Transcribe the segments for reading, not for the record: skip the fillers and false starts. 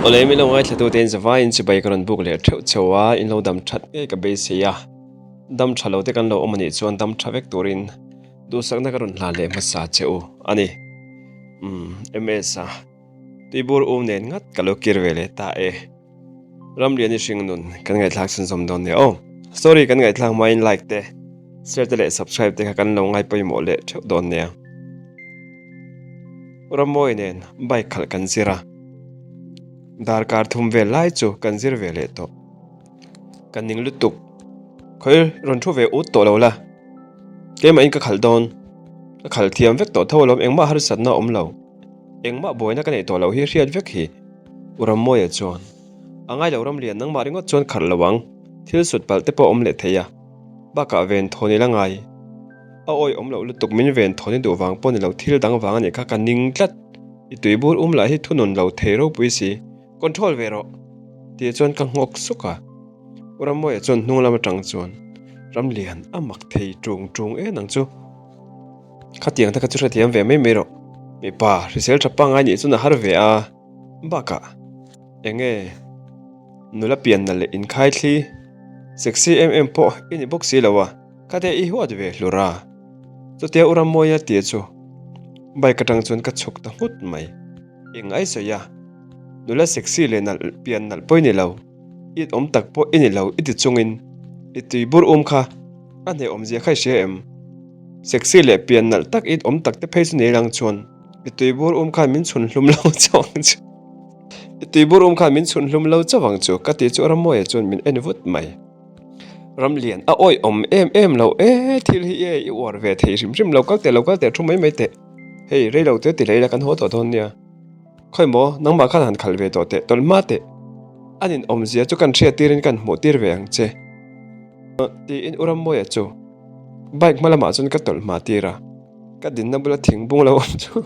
Awle min lo ngaithla tu te in zavaiin chibai ka rawn buk leh theuh chho a, in lo dam that ngei ka beisei a, dam tha lo te kan lo awm anih chuan dam tha vek turin duhsakna ka rawn hlan leh hmasa che u a ni. Umm MS a tuibur um nen ngat ka lo kir ve leh ta e. Ramliani hringnun kan ngaihthlak chhunzawm dawn nia aw. Story kan ngaihthlak hmain like te, share te leh subscribe te kha kan lo ngai pawimawh leh theuh dawn nia. Rammawi nen bike khalh kan zir a, darkar thum vel lai chu kan zir ve leh tawh. Ka ning lutuk, khawi rawn thu ve ut tawh lo la, keimahin ka khalh dawn, ka khalh thiam vek tawh tho alawm engmah harsatna a awm lo. Engmah buaina ka neih tawh loh hi hriat vek hi. U Rammawia chuan, A ngai lo Ramlian nangmah ringawt chuan khalh lo ang, thil sut palh te pawh awm leh thei a, bakah ven thawn ila ngai. A awi awm loh lutuk min ven thawn i duh vang pawh ni lo thil dang vang a nih kha ka ning tlat. I tuibur um lah hi thunun lo thei ropui si, control ve rawh! Tih chuan ka nghawk suk a. U Rammawia chuan hnung lam atang chuan, Ramlian a mak thei tung tung en ang chu. Khatiang te kha chu hrethiam ve mai mai rawh. Mipa hrisel tha pangngai nih chuan a har ve a, bakah enge nula pianna leh inkhai thli sexy em em pawh i ni bawk si lo a, khatia i huat ve hlur a. Chutia u Rammawia tia chu bike atang chuan ka chhuk ta nghut mai. Eng ai sawi a, nula sexy leh nalh pian nalh pawh i ni lo. It awm tak pawh i ni lo i ti chungin i tui bur um kha a hneh awmzia kha i hria em? Sexy leh pian nalh tak it awm tak te phei chu nei lang chuan i tui bur um khan min chhun hlum lo chauh ang chu. I tui bur um khan min chhun hlum lo chauh ang chu ka tih chu Ramawia chuan min en vut mai. Ramlian a awih awm em em lo e, thil hi e i uar ve thei hrim hrim lo kal teh lo kal teh thu mai mai teh. Hei rei lo te ti hlei la kan haw tawh dawn nia. Khawi maw, nangmah khan han khalh ve tawh teh tawlh hma teh. An in awmzia chu kan hriat tirin kan hmuh tir ve ang che. Tiin U Rammawia chu bike hma lamah chuan ka tawlh hma tir a, ka dinna bula thingbung lo awm chu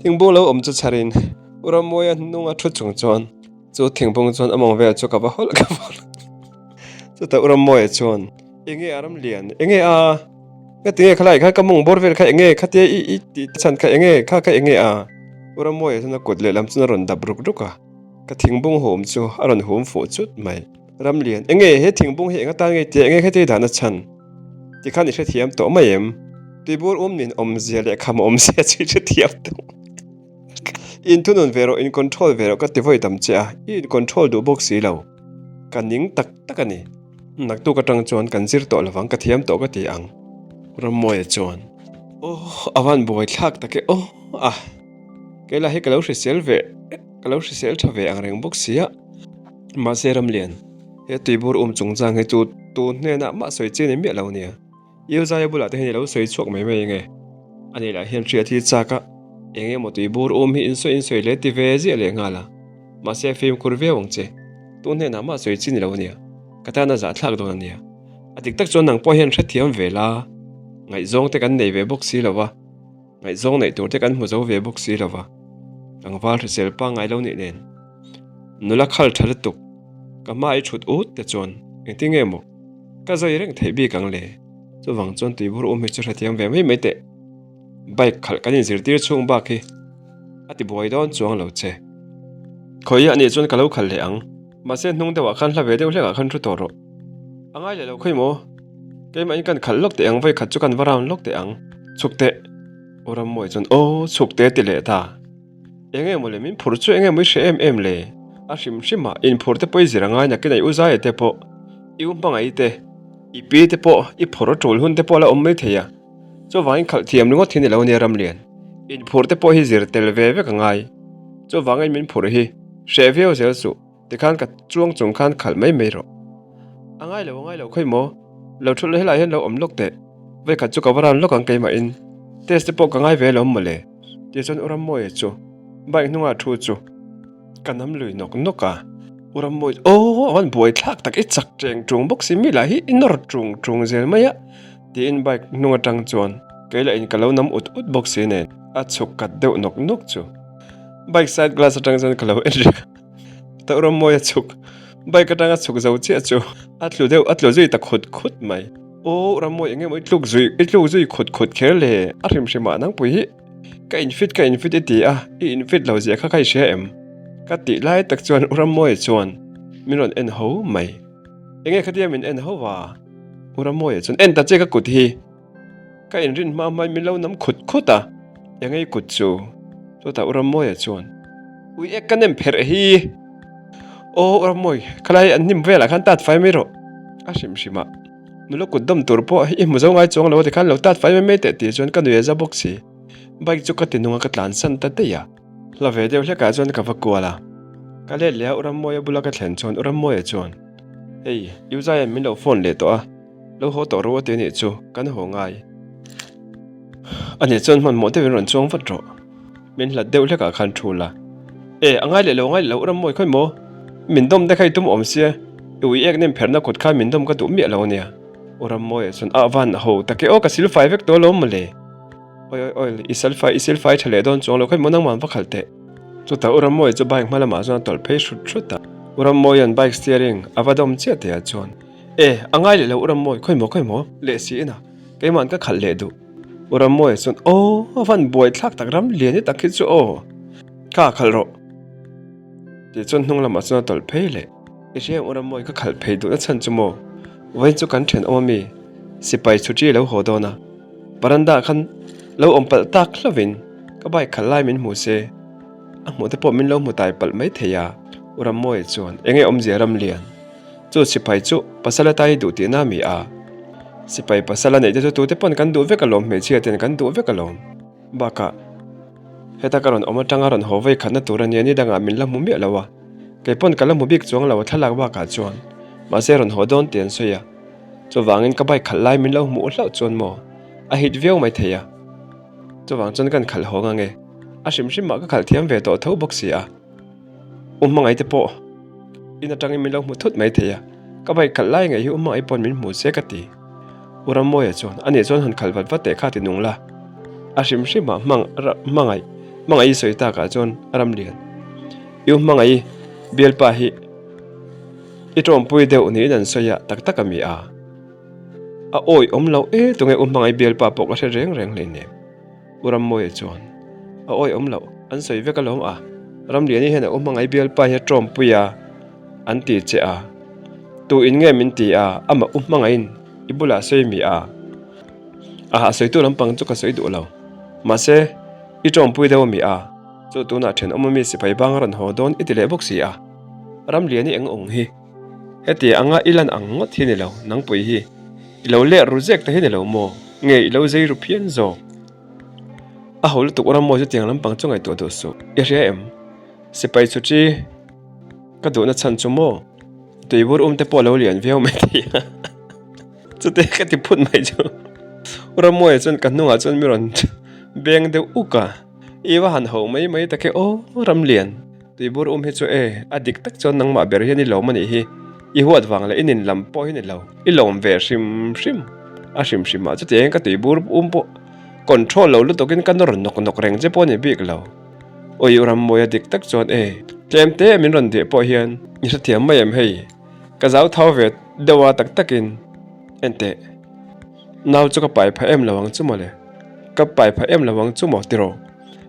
thingbung lo awm chu chharin U Rammawia hnunga thu chung chuan chu thingbung chuan a mawng vel chu ka va hawlh ka va hawlh. Chutah U Rammawia chuan, Enge a Ramlian, enge a? Ngatinge khalai khan ka mawng bawr vel kha enge khatia i i tih chhan kha enge kha kha enge a? U Rammawia chuan a kut lehlam chuan a rawn dap ruk ruk a, ka thingbung hum chu a rawn hum fuh chut mai. Ramlian, enge he thingbung hi eng atan nge tia enge khatia i dahna chhan? Ti khan i hrethiam tawh mai em? Tuibur um nin awmzia leh kham awmzia chu i hrethiam tawh. I inthunun ve rawh, in control ve rawh ka ti vawi tam che a, i in control duh bawk si lo. Ka ning tak tak a ni. Naktuk atang chuan kan zir tawh lovang ka thiam tawh ka ti ang. Rammawia chuan, Aw, a van buai thlak tak e aw a, kei lah hi ka lo hrisel ve, ka lo hrisel tha ve ang reng bawk si a. Mahse Ramlian, he tuibur um chungchang hi chu tu hnenah mah sawi chi a ni miah lo nia. Ilzaia bulah te hian i lo sawi chhuak mai mai enge? A nih lah hian hriat hi chak a, eng emaw tui bur um hi insawi insawi leh ti ve ziah leh nghal a. Mahse fimkhur viau ang che. Tu hnenah mah sawi chi ni lo ania. Ka tan a zahthlak dawn ania. A dik tak chuan nang pawh hian hrethiam ve la. Ngaihzawng te kan nei ve bawk si lo va. Ngaihzawng neih tur te kan hmu zo ve bawk si lo va. Tlangval hrisel pangngai lo nih nen. Nula khal tha lutuk. Ka hma i thut ut te chuan engtin nge maw? Ka zai reng theih bik ang le. Chuvang chuan tuibur um hi chu hrethiam ve mai mai teh. Bike khalh kan inzirtir chhung bak hi a ti buai dawn chuang lo che. Khawi a nih chuan ka lo khalh leh ang. Mahse hnung deuhah khan hla ve deuh hlekah khan thu tawh rawh. A ngai leh lo khawi maw? Keimahin kan khalh lawk teh ang, vawi khat chu kan va round lawk teh ang. Chhuk teh. Aw Rammawi chuan aw chhuk teh a ti leh ta. Eng nge maw le min phur chu eng nge maw i hre em em le? A hrim hrim a, inphur te pawh i zir a ngai nakin a i u zai te pawh, i u hmangaih te, i pi te pawh i phur a tul hun te pawh a la awm mai thei a. Chuvangin khalh thiam ringawt hi ni lo nia Ramlian. Inphur te pawh hi zir tel ve vek a ngai. Chuvangin min phur hi hreh viau zel suh. Tikhan ka chuang chung khan khalh mai mai rawh. A ngai lo, a ngai lo khawi maw? Lo thulh helai hian lo awm lawk teh. Vawikhat chu ka va ran lawk ang keimahin. Test te pawh ka ngai ve alawm mawle. Tih chuan U Rammawia chu bike hnungah thu chu ka nam lui nawk nawk a. U Rammawi chu aw a van buai thlak tak i chak cheng tung bawk si mi lah hi i nawr tung tung zel mai a tiin bike hnung atang chuan kei lah in ka lo nam ut ut bawk si nen a chhuk kat deuh nawk nawk chu bike side glass atang chuan ka lo en reng a. Tauh Rammawi a chhuk bike atanga chhuk zo chiah chu a tlu deuh a tlu zui ta khut khut mai. Aw Rammawi eng emaw i tluk zui i tluk zui khut khut kher le a hrim hrim ah nangpui hi ka in fit ka in fit i ti a i in fit lo zia kha kha i hria em? Ka tih lai tak chuan U Ramawia chuan min rawn en ho mai. Enge khatia min en ho va? U Ramawia chuan en ta che ka kut hi. Ka inrin hma hmain min lo nam khut khut a, enge i kut chu? Chutah U Ramawia chuan Ui ek ka nem pherh hi. Aw U Ramawi, khalai an hnim velah khan tat fai mai rawh. A hrim hrim a, nula kut dawm tur pawh i hmu zo ngai chuang lo a tikhan lo tat fai mai mai teh tih chuan ka nui a za bawk si. Bike chu ka ti nung a ka tlansan ta daih a. Hla ve deuh hlekah chuan ka va kual a, ka let leh a U Rammawia bula ka thlen chuan U Rammawia chuan, Hei, U Zaia'n min lo phone leh tawh a, lo haw tawh ro a ti anih chu, kan haw ngai. A nih chuan hmanhmawh deuhin rawn chuang vat rawh. Min hlat deuh hlekah khan thu la. E, a ngai leh lo, a ngai leh lo, U Rammawi khawi maw? Min dawm te kha i tum awm sia, i ui ek nem pherhna kut khan min dawm ka duh miah lo ania. U Rammawia chuan, Ah van, ho tak e aw, ka silfai vek tawh alawm mawle. Oi oi oi, i selfai i silfai tha leh dawn chuang lo khawi maw nangman va khalh teh. Chutah U Rammawi chu bike hma lamah chuan a tawlh phei hrut hrut a. U Rammawia'n bike steering a va dawm chiah teh ah chuan, E, a ngai leh lo U Rammawi, khawi maw khawi maw? Leh si ina, keima'n ka khalh leh duh. U Rammawi chuan, Aw, a van buai thlak tak ram lian i tak hi chu aw. Kha khalh rawh. Tih chuan hnung lamah chuan a tawlh phei leh. I hriang U Rammawi ka khalh phei duhna chhan chu maw? Vawiin chu kan thenawm a mi, sipai chhuṭi lo haw dawn a. Veranda ah khan lo awm palh tak hlauhin ka bike khalh lai min hmu se, a hmuh te pawh min lo hmu tai palh mai thei a. U Rammawia chuan, Enge awmzia Ramlian? Chu sipai chu pasal ata hi duh tihna a mi a? Sipai pasal a neih te chu tute pawn kan duh vek alawm, hmeichhia ten kan duh vek alawm. Bakah, heta ka rawn awm atanga rawn haw vei khatna tur a nia, ni dangah min la hmu miah lo a. Kei pawn ka la hmu bik chuang lo a thlalak bakah chuan, mahse rawn haw dawn tih an sawi a. Chuvangin ka bike khalh lai min lo hmuh hlauh chuan maw a hit viau mai thei a. Chuvang chuan kan khalh haw ngang e. A hrim hrim mah ka khalh thiam ve tawh tho bawk si a. U hmangaih te pawh in atangin min lo hmu thut mai thei a. Ka bike khalh lai ngei hi u hmangaih pawn min hmu se ka ti. U Rammawia chuan ani chuan han khalh vat vat teh kha ti nung la. A hrim hrim ah hmang hmangaih hmangaih i sawi takah chuan Ramlian i u hmangaih i bialpa hi I tawmpui deuh niin an sawi a, tak tak a mi a. A awi awm loh e, tunge U Hmangaih bialpa pawh ka hre reng reng hleinem. U Rammawia chuan, A awi awm loh, an sawi vek alawm a, Ramliani hian a U Hmangaih bialpa hi a tawmpui a, an ti che a. Tu in nge min ti a, amah U Hmangaihin i bulah sawi mi a. Aha, a sawitu lampang chu ka sawi duh lo. Mahse, i tawmpui deuh a mi a, chu tunah thenawm ami sipai bang a rawn haw dawn i ti leh bawk si a. Ramliani eng awng hi? Heti anga i lan ang ngawt hi ni lo, nangpui hi. I lo leh ru zek ta hi ni lo maw? Nge i lo zei ru phian zawk? A ho lutuk Rammawi chu tiang lampang chu ngaihtuah duh suh. I hria em? Sipai chhuṭi ka duhna chhan chu maw? Tuibur um te pawh a lo lian viau mai thei a. Chute ka ti phut mai chu. Rammawi chuan ka hnungah chuan mi rawn beng deuh uk a. I va han ho mai mai tak e aw Ramlian. Tuibur um hi chu e, a dik tak chuan nangmah ber hian i lawm a nih hi. I huat vang leh i nin lam pawh hi ni lo, i lawm ve hrim hrim. A hrim hrim ah chutiangin ka tuibur um pawh control lo lutukin ka nawr nawk nawk reng che pawh a ni bik lo. Awi u Rammawi a dik tak chuan e, tlem te min rawn deh pawh hian i hrethiam mai em hei, ka zau thau ve deuh a tak takin enteh. Nau chu ka pai phah em lo ang chu mawle, ka pai phah em lo ang chu maw tiraw?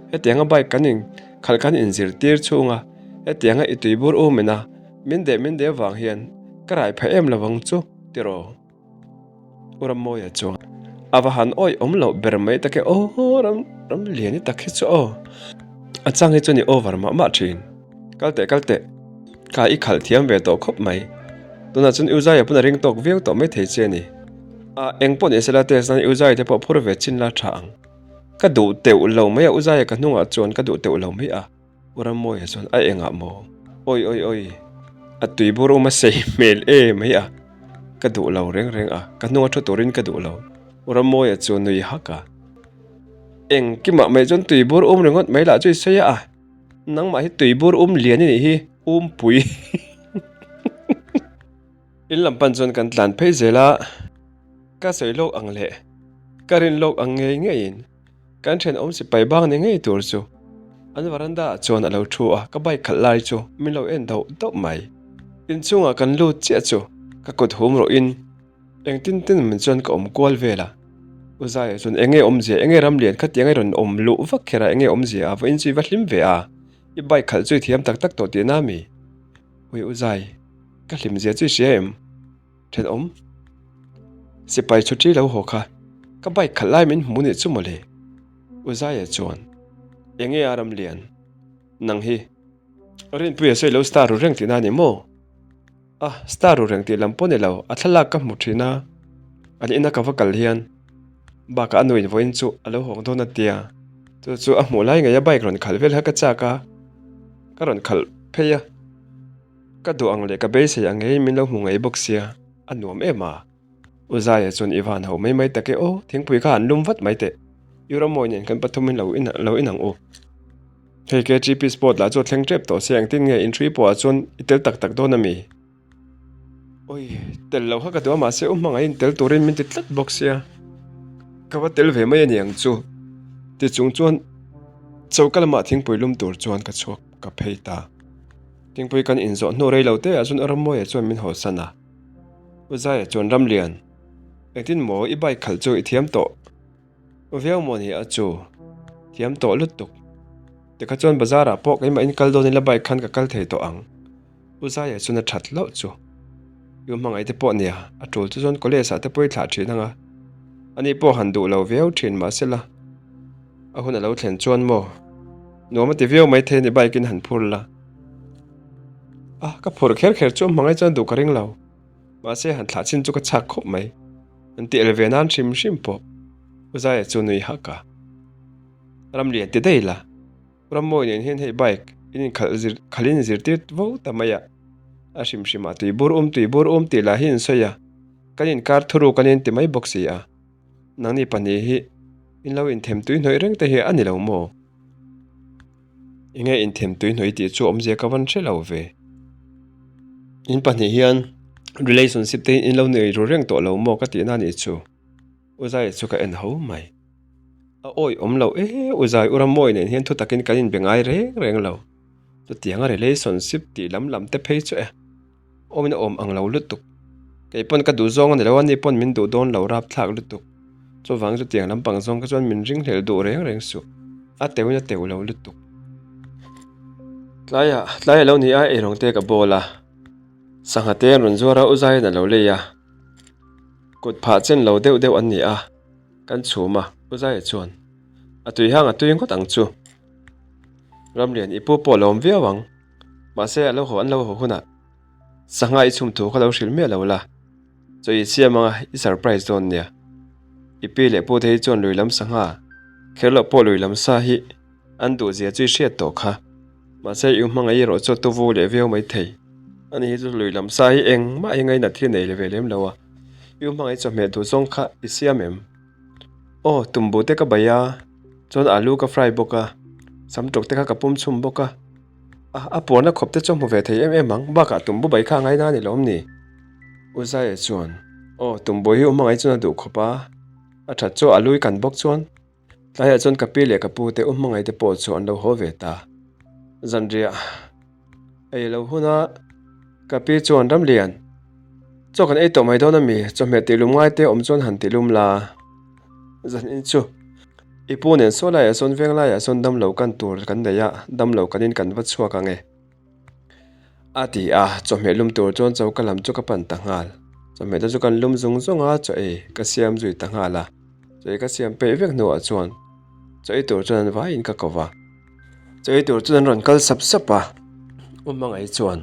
Hetianga bike kan in. Khalh kan inzirtir chhunga hetianga i tuibur um ina min deh min deh vang hian ka rai phah em lo ang chu tiraw? U Rammawia chuan a va han awih awm loh ber mai tak e aw ram ram lian i tak hi chu aw a chang hi chu ni over mah mah thin. Kal teh kal teh kha i khalh thiam ve tawh khawp mai tunah chuan U Zaia pawn a ring tawk viau tawh mai thei che a ni. A engpawh ni sela test nan U Zaia te pawh phur ve chin la tha ang. Ka duh teuh lo mai a, U Zaia ka hnungah chuan ka duh teuh lo mai a. U Rammawia chuan a engah maw? Awi awi awi, a tuibur um a sei hmel e mai a, ka duh lo reng reng a, ka hnunga thu turin ka duh lo. U Rammawia chu nui hak a, Engkimah mai chuan tuibur um ringawt mai lah chu i sawi a, nangmah hi tuibur um lian i nih hi, umpui. In lam pan chuan kan tlan phei zel a. Ka sawi lawk ang leh ka rin lawk ang ngei ngeiin kan thenawm sipai bang ni ngei tur chu an veranda ah chuan a lo thu a, ka bike khalh lai chu min lo en dauh dauh mai. Inchungah kan lut chiah chu ka kut hum rawhin engtin tin min chuan ka awm kual vel a, U Zaia chuan enge awmzia enge Ramlian khatiang i rawn awm luh vak kher a enge awmzia a va inchui va hlim ve a. I bike khalh chu i thiam tak tak tawh tihna a mi? Ui u Zai, ka hlim zia chu i hria em? Thenawm, sipai chhuṭi lo haw kha, ka bike khalh lai min hmu nih chu mawle. U Zaia chuan, Enge a Ramlian? Nang hi Rinpuia sawi lo star ru reng tihna a ni maw? A, star ru reng tih lam pawh ni lo, a thlalak ka hmu thin a, an ina ka va kal hian bakah a nuin vawiin chu a lo hawng dawn a tia, chu chu a hmuh lai ngei a bike rawn khalh vel kha ka chak a, ka rawn khalh phei a, ka duh ang leh ka beisei ang ngeiin min lo hmu ngei bawk sia, a nuam em a. U Zaia chuan i van ho mai mai tak e aw, thingpui kha an lum vat mai teh, U Ramawi nen kan pathumin lo lo in ang u. Hei KGP Sport lah chu a thleng tep tawh se engtin nge in hrui pawh ah chuan i tel tak tak dawn a mi? Oi, tel lo kha ka duh a mahse u hmangaih in tel turin min ti tlat bawk sia, ka va tel ve mai a ni ang chu. Ti chung chuan choka lamah thingpui lum tur chuan ka chhuak ka phei ta. Thingpui kan inzawh hnu rei lo te ah chuan U Ramawia chuan min hawsan a. U Zaia chuan Ramlian, engtin maw i bike khalh chu i thiam tawh viau maw ni a chu? Thiam tawh lutuk. Tikha chuan bazar ah pawh keimah in kal dawn ila bike khan ka kal thei tawh ang. U Zaia chuan a that hlauh chu. I u hmangaih te pawh nia, a tul chu chuan college ah te pawh i thlah thin ang a. Ani pawh han duh lo viau thin mahsela a hun a lo thlen chuan maw nuam a ti viau maithei a ni bike in han phur la. A, ka phur kher kher chu hmangaih chuan duh ka ring lo. Mahse han thlah chin chu ka chak khawp mai. An ti el ve nan hrim hrim pawh. U Zaia chu nui hak a. Ramlian ti daih la. Rammawi nen hian hei bike in inkhalh zir khalh in zirtir vo ta mai a. A hrim hrim ah tui bur um tui bur um tih lah hi in sawi a. Kan inkar thuru kan in ti mai bawk si a. Nangni pahnih hi in lo inthem tui hnawih reng te hi a ni lo maw? Enge inthem tui hnawih tih chu awmzia ka van hre lo ve. In pahnih hian relationship te in lo nei ru reng tawh lo maw ka tihna nih chu. U Zai chu ka en ho mai. A awi awm lo e, U Zai U Rammawi nen hian thu takin kan inbe ngai reng reng lo. Chutianga relationship tih lam lam te phei chu e. Awmin a awm ang lo lutuk. Kei pawn ka duh zawng a ni lo a, ni pawn min duh dawn lo rapthlak lutuk. Chuvang chutiang lampang zawng kha chuan min ringhlel duh reng reng suh. A teuhin a teuh lo lutuk. Tlaiah tlai a lo ni a, eirawng te ka bawl a. Sangha te an rawn zuar a, U Zaiin a lo lei a. Kut phah chen lo deuh deuh an ni a, kan chhum a, U Zaia chuan, A tui hang a tui ngawt ang chu. Ramlian i pu pawh a lo awm viau ang. Mahse a lo haw an lo haw hunah sangha i chhum thu kha lo hrilh miah lo la, chaw i siam anga i surprise dawn nia. I pi leh pu te hi chuan lui lam sangha kher loh pawh lui lam sa hi an duh zia chu i hriat tawh kha. Mahse i u hmangaih erawh chu a tuvu leh viau mai thei. Ani hi chu lui lam sa hi engmah hi ngainat hi a nei ve lem lo a, i u hmangaih chawhmeh duh zawng kha i siam em? Aw, tumbu te ka bai a, chuan alu ka fry bawk a, samtawk te kha ka pum chhum bawk a. A, a puarna khawp te chu a hmu ve thei em em ang, bakah tumbu bai kha a ngaina a ni lawm ni? U Zaia chuan, Aw, tumbu hi u hmangaih chuan a duh khawp a, a that chu alu i kan bawk chuan. Tlaiah chuan ka pi leh ka pu te u hmangaih te pawh chu an lo haw ve ta. Zanriah ei lo huna ka pi chuan Ramlian, Chaw kan ei tawh mai dawn a mi? Chawhmeh tihlum ngai te awm chuan han tihlum la. Zanin chu i pu nen saw laiah sawn veng laiah sawn damlo kan tur kan nei a, damlo kanin kan va chhuak ang e. A ti a, chawhmeh lum tur chuan choka lam chu ka pan ta nghal. Chawhmeh te chu kan lum zung zung a, chaw ei ka siam zui ta nghal a. Chaw ei ka siam peih vek hnuah chuan chaw ei tur chuan an vaiin ka ko va. Chaw ei tur chuan an rawn kal sap sap a, U Hmangaih chuan,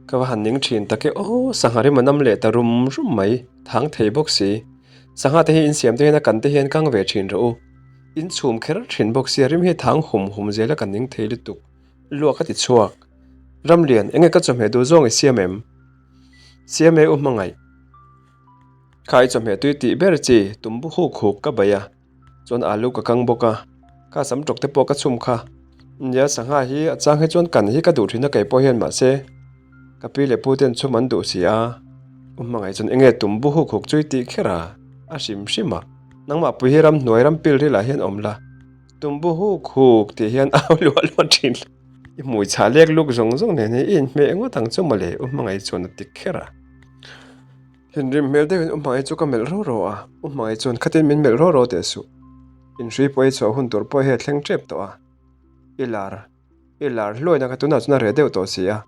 Ka va han ning thin tak e aw, sangha rim a nam leh ta rum rum mai, thang thei bawk si. Sangha te hi in siam te hian a kan te hian kang ve thin rawh u. In chhum kher thin bawk sia, rim hi thang hum hum zel a ka ning thei lutuk. Luak a ti chhuak. Ramlian, enge ka chawhmeh duh zawng i siam em? Siam e u hmangaih. Kha i chawhmeh tui tih ber chi, tumbu huk huk ka bei a, chuan alu ka kang bawk a, kha sam tawk te pawh ka chhum kha. Nia sangha hi a chang hi chuan kan hi ka duh thin a kei pawh hian mahse ka pi leh pu ten chhum an duh si a. U hmangaih chuan enge tumbu huk huk chu i tih kher a, a hrim hrim a. Nangmah pui hi ramhnuai rampil rilah hian awm la. Tumbu huk huk tih hian au luah luah thin lo. I hmui chhah lek luk zawng zawng nen hi i inhmeh ngawt ang chu mawle U Hmangaih chuan a ti kher a. Thinrim hmel deuhin U Hmangaih chu ka melh ro ro a, U Hmangaih chuan khatin min melh ro ro teh suh. Inhrui pawh i chhuah hun tur pawh hi a thleng tep tawh a, i lar. I lar hluaina kha tunah chuan a reh deuh tawh si a,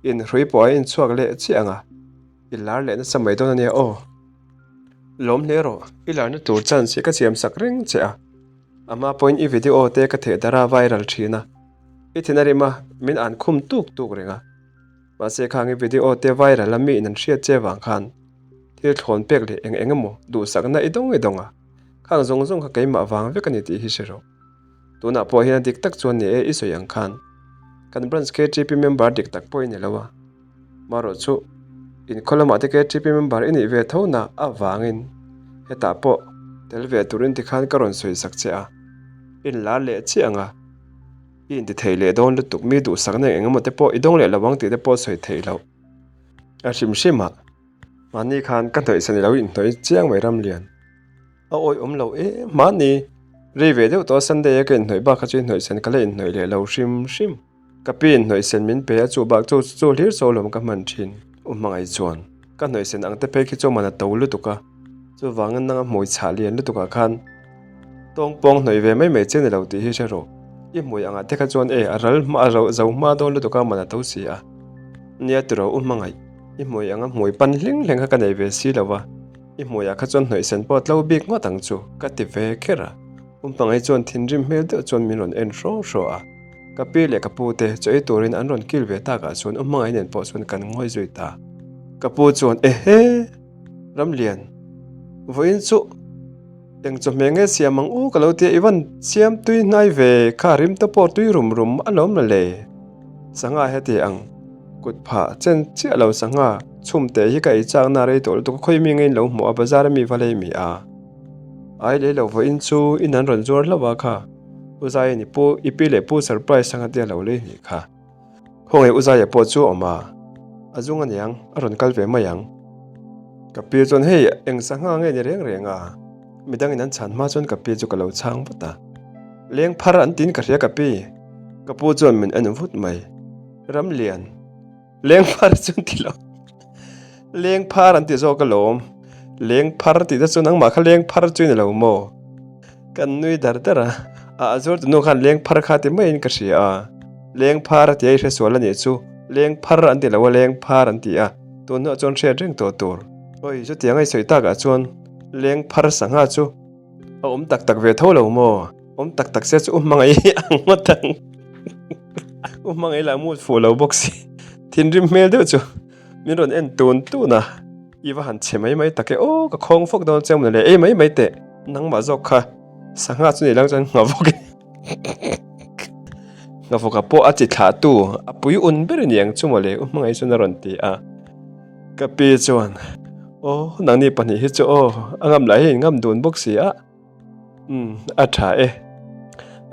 inhrui pawh a inchhuak leh chiah ang a, i lar leh nasa mai dawn a nia aw. Lawm hle rawh, i larna tur chance hi ka siam sak reng che a, a hma pawhin i video te ka theh darh a viral thin a, i thin a rim a, min an khum tuk tuk reng a. Mahse khang i video te viral a mi in an hriat che vang khan thil thlawn pek leh eng eng emaw duhsakna i dawng i dawng a, khang zawng zawng kha keimah vang vek a ni tih hi hre rawh. Tunah pawh hian a dik tak chuan ni e i sawi ang khan kan branch KTP member dik tak pawh i ni lo a, marawh chu inkhaw lamah te KTP member i nih ve tho na avangin hetah pawh tel ve turin tikhan ka rawn sawi sak che a, inlar leh chiah ang a, i inti thei leh dawn lutuk mi duhsakna eng emaw te pawh i dawng leh lo ang tih te pawh sawi theih loh a hrim hrim a, mahni khan ka hnawihsan i lo inhnawih chiang mai ramlian. A awi awm lo em mahni rei ve deuh tawh a Sunday a ka inhnawih bak kha chu inhnawih sen ka la inhnawih leh lo hrim hrim. Ka pi inhnawih sen min pe a chu bak chu chu hlir chaw lawm ka hman thin. U hmangaih chuan ka hnawih sen ang te phei khi chu man a to lutuk a, chuvangin nanga hmui chhah lian lutuk ah khan tawng pawng hnawih ve mai mai che ni lo tih hi hre rawh. I hmui angah te kha chuan e a ral hma a ro zo hma dawn lutuk a man a to si a. Nia tiraw u hmangaih i hmui anga hmui pan hling hleng kha ka nei ve si lo a. I hmuiah kha chuan hnawih sen pawh tlo bik ngawt ang chu, ka ti ve kher a. Umpangei chuan thinrim hmel deuh chuan min rawn en hraw hraw a. Ka pi leh ka pu te chaw ei turin an rawn kil ve takah chuan Umpangei nen pawh chuan kan ngawi zui ta. Ka pu chuan, Ehe! Ramlian, vawiin chu eng chawhmeh nge siam ang u ka lo tia i van siam tui hnai ve kha rim te pawh tui rum rum a lawm la le. Sangha heti ang. Kut phah chen chiah lo sangha chhum teh hi ka ei chak na rei tawh lutuk a khawi mi ngei lo hmuh a bazar a mi va lei mi a. Ai lei lo vawiin chu in an rawn zuar hlauh a kha U Zai ni pu i pi leh pu surprise sangha te a lo lei hnih kha. Khawngaih U Zaia pawh chu a awm a, a zung aniang a rawn kal ve mai ang. Ka pi chuan hei eng sangha nge ni reng reng a, midangin an chhan hma chuan ka pi chu ka lo chhang vat a. Leng phar an tin ka hria ka pi, ka pu chuan min en vut mai. Ram lian leng phar chu an ti lo leng phar an ti zawk alawm leng phar tih te chu nangmah kha leng phar chu i ni lo maw kan nui dar dar a a azur tunu khan leng phar kha ti maiin ka hria a leng phar a ti a i hresual a nih chu leng phar an ti lo a leng phar an ti a tun hnuah chuan hriat reng tawh tur awi chutiang a i sawi takah chuan leng phar sangha chu A awm tak tak ve tho lo maw? Awm tak tak se chu u hmangaih hi ang ngawt ang. U hmangaih lah mut fuh lo bawk si. Thinrim hmel deuh chu min rawn en tun tun a. I va han chhe mai mai tak e aw ka khawng fawk dawn che mawni le ei mai mai teh. Nangmah zawk kha sangha chu ni lang chuan nghavawk i nghavawk a pawh a chi thlah tu a pui un ber a ni ang chu mawle u hmangaih chuan a rawn ti a. Ka pi chuan, Aw, nangni pahnih hi chu aw, a ngam lah hi in ngam dun bawk si a. Umm, a tha e.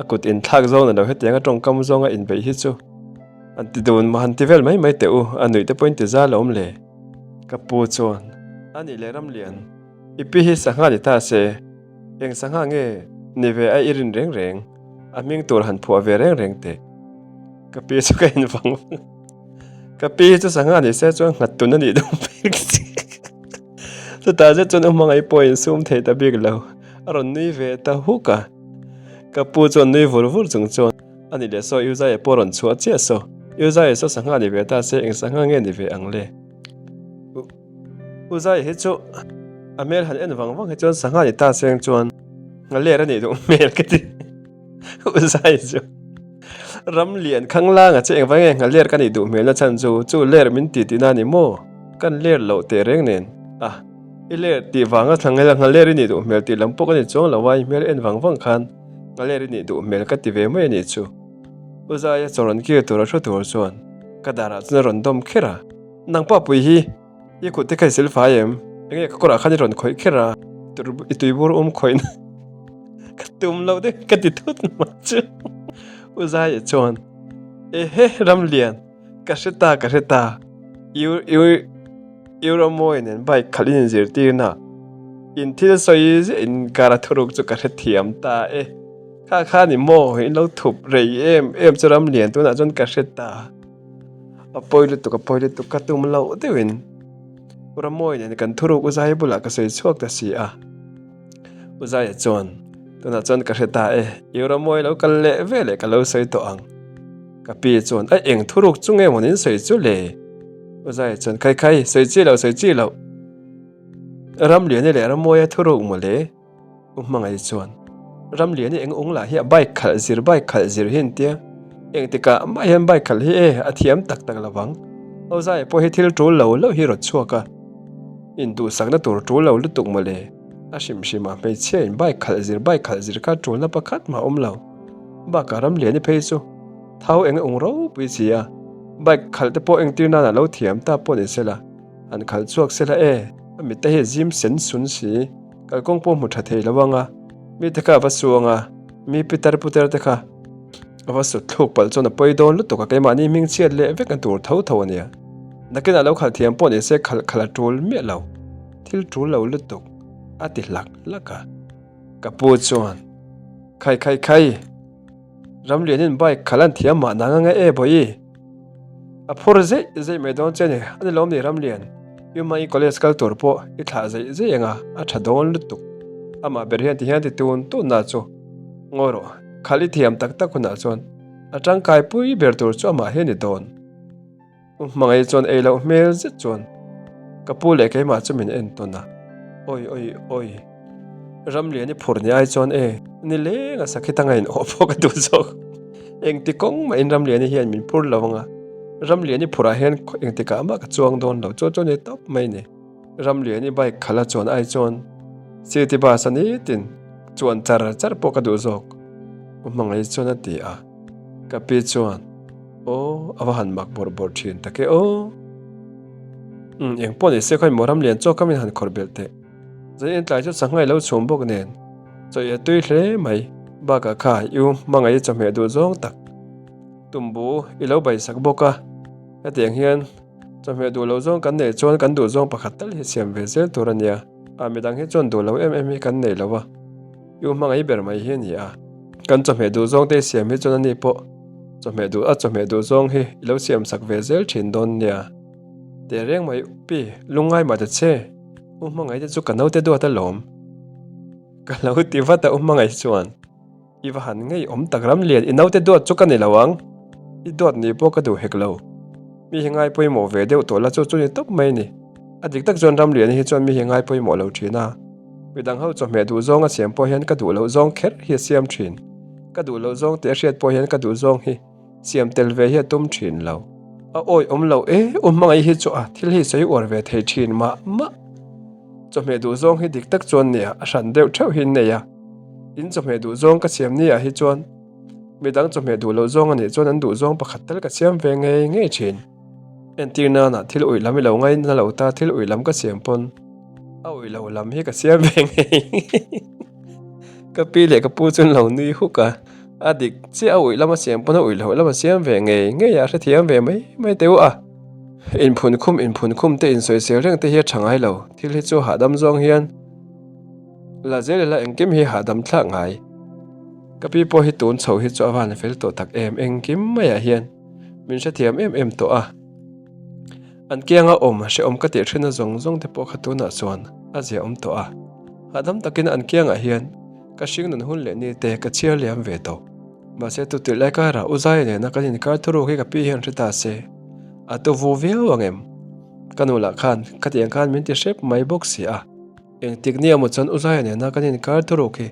A kut inthlak zawng na lo hetiang a tawngkam zawnga inbeih hi chu an ti dun mah han ti vel mai mai teh u, a nuih te pawhin ti za lo awm le. Ka pu chuan, A nih leh Ramlian, i pi hi sangha ni ta se, eng sangha nge ni ve a i rin reng reng, a hming tur han phuah ve reng reng teh. Ka pi chu ka invang vang. Ka pi hi chu sangha ni se chuan nghat tun a nih dawn bik si. Chutah zet chuan u hmangaih pawh insum thei ta bik lo. A rawn nui ve ta huk a. Ka pu chuan nui vur vur chung chuan a ni leh saw U Zaia pawh a rawn chhuah chiah saw. U Zaia saw sangha ni ve ta se eng sangha nge ni ve ang le? U Zaia hi chu a hmel han en vang vang hi chuan sangha ni ta seng chuan nghaler a nih duh hmel ka ti. U Zai chu ram lian khang lang a che engvai nge ngha ler ka nih duh hmel na chhan chu chu ler min ti tihna a ni maw? Kan ler loh teh reng nen a i ler tih vanga thla ngel ngha ler i nih duh hmel tih lam pawh ka ni chuang lo a i hmel en vang vang khan ngha ler i nih duh hmel ka ti ve mai a nih chu. U Zaia chaw rawn kir tur a hru tur chuan ka darah chuan a rawn dawm kher a, Nang Papui hi I kut te kha i silfai em? Enge ka kawrah khan i rawn khawih kher a, i tuibur um khawihna ka tum loh deuh ka ti thut mai chu. U Zaia chuan, Ehe Ramlian, ka hre ta ka hre ta, I I I Ramawi nen bike khalh in inzirtirna in thil sawi ziah inkar a thuruk chu ka hrethiam ta e. Kha kha ni maw in lo thup rei em em chu Ramlian tunah chuan ka hre ta. A pawi lutuk a pawi lutuk ka tum loh deuhin Ramawi nen kan thuruk U Zaia bulah ka sawi chhuak ta si a. U Zaia chuan, Tunah chuan ka hre ta e, i Ramawi lo kal leh ve leh ka lo sawi tawh ang. Ka pi chuan, A eng thuruk chu nge maw nin sawi chu le? U Zaia chuan, Khai khai, sawi chi loh, sawi chi loh. Ramliani leh Ramawia thuruk maw le? U Hmangaih chuan, Ramliani eng ung lah hi a bike khalh zir bike khalh zir hi an tia. Engtikah mah hian bike khalh hi e a thiam tak tak lo vang. U Zaia pawh hi thil tul lo lo hi rawt chhuak a. Induhsakna tur tul lo lutuk maw le? A hrim hrim a, hmeichhia in bike khalh zir bike khalh zir kha tulna pakhat mah a awm lo. Bakah Ramliani phei chu thau eng ung ropui si a, bike khalh te pawh engtir nan a lo thiam ta pawh ni sela, han khalh chhuak sela e, a mit te hi zim sen sun si, kalkawng pawh hmu tha thei lo ang a, mi te kha a va su ang a, mi pitar putar te kha a va sut thluk palh chuan a pawi dawn lutuk a, keimahni hming chhiat leh vek a tur tho tho a nia. Nakinah lo khalh thiam pawh ni se khalh khalh a tul miah lo. Thil tul lo lutuk a ti hlak hlak a. Ka pu chuan, Khai khai khai, Ramlianin bike khalh an thiam mah nang anga e bawi. A phur zeih zeih mai dawn che ni, a ni lawm ni Ramlian, Yumai college kal tur pawh i thlah zeih zeih anga a tha dawn lutuk. Amah ber hian ti hian ti tun tun na chu ngawi rawh, khalh i thiam tak tak hunah chuan a tangkai pui ber tur chu amah hi a ni dawn. U hmangaih chuan ei loh hmel zet chuan ka pu leh keimah chu min en tawn a, Awi awi awi, Ramlian i phur ni ai chuan e, ni leng a sakhi tanga in awh pawh ka duh zawk. Engti kawng mahin Ramliani hian min phur lo anga, Ramliani phurah hian engtikah mah ka chuang dawn lo chuan chuan ni tawp mai ni. Ramliani bike khalh a chuan ai chuan city bus a nitin chuan char char pawh ka duh zawk, U hmangaih chuan a ti a, ka pi chuan. Aw, a va han mak bawrh bawrh thin tak e aw. Umm, eng pawh ni se khawi maw ram lian chaw ka min han khawrh belh teh. Zan en tlai chu sangha i lo chhum bawk nen. Chaw i a tui hle mai. Bakah kha i u hmangaih i chawhmeh duh zawng tak. Tumbu i lo baisak bawk a. Hetiang hian chawhmeh duh loh zawng kan neih chuan kan duh zawng pakhat tal hi siam ve zel tur a nia. A midang hi chuan duh lo em em hi kan nei lo a. I u hmangaih ber mai hi a ni a. Kan chawhmeh duh zawng te i siam hi chuan a ni pawh chawhmeh duh a chawhmeh duh zawng hi i lo siam sak ve zel thin dawn nia. Teh reng mai pi lungngai mah ta che, u hmangaih te chu ka naute duat alawm. Ka lo ti vat a u hmangaih chuan i va han ngei awm tak ram lian i naute duat chu ka ni lo ang, i duat ni pawh ka duh hek lo. Mi hi ngai pawimawh ve deuh tawh la chu chu ni tawp mai ni. A dik tak chuan ram lian hi chuan mi hi ngai pawimawh lo thin a. Midang ho chawhmeh duh zawng a siam pawh hian ka duh loh zawng kher hi a siam thin. Ka duh loh zawng tih a hriat pawh hian ka duh zawng hi siam tel ve hi a tum thin lo. A awi awm lo e, u hmangaih hi chu a thil hi sawi uar ve thei thin mah mah. Chawhmeh duh zawng hi dik tak chuan nia a hran deuh theuh hi nei a. In chawhmeh duh zawng ka siam nia hi chuan midang chawhmeh duh loh zawng a nih chuan an duh zawng pakhat tal ka siam ve ngei ngei thin. Entir nana thil uih lam i lo ngaih na lo ta thil uih lam ka siam pawn a uih lo lam hi ka siam ve ngei ngei. Ka pi leh ka pu chu an lo nui huk a, a dik chiah a uih lam a siam pawn a uih loh lam a siam ve ngei ngei a hrethiam ve mai mai teh u a. Inphun khum inphun khum te insawisel reng te hi a tha ngai lo, thil hi chu hahdam zawng hian la zel ila engkim hi hahdam thlak ngai. Ka pi pawh hi tun chho hi chu a van fel tawh tak em engkim maiah hian. Min hrethiam em em tawh a. An kianga awm hrehawm ka tih ṭhina zawng zawng te pawh kha tunah chuan a zia awm tawh a. Hahdam takin an kiangah hian ka hringnun hun leh ni te ka chhiar liam ve tawh. Mahse tutirh lai karah U Zaia nena kan inkar thuruk hi ka pi hian hre ta se, a tu vu viau ang em? Ka nu lah khan khatiang khan min ti hrep mai bawk si a. Engtik nia maw chuan U Zaia nena kan inkar thuruk hi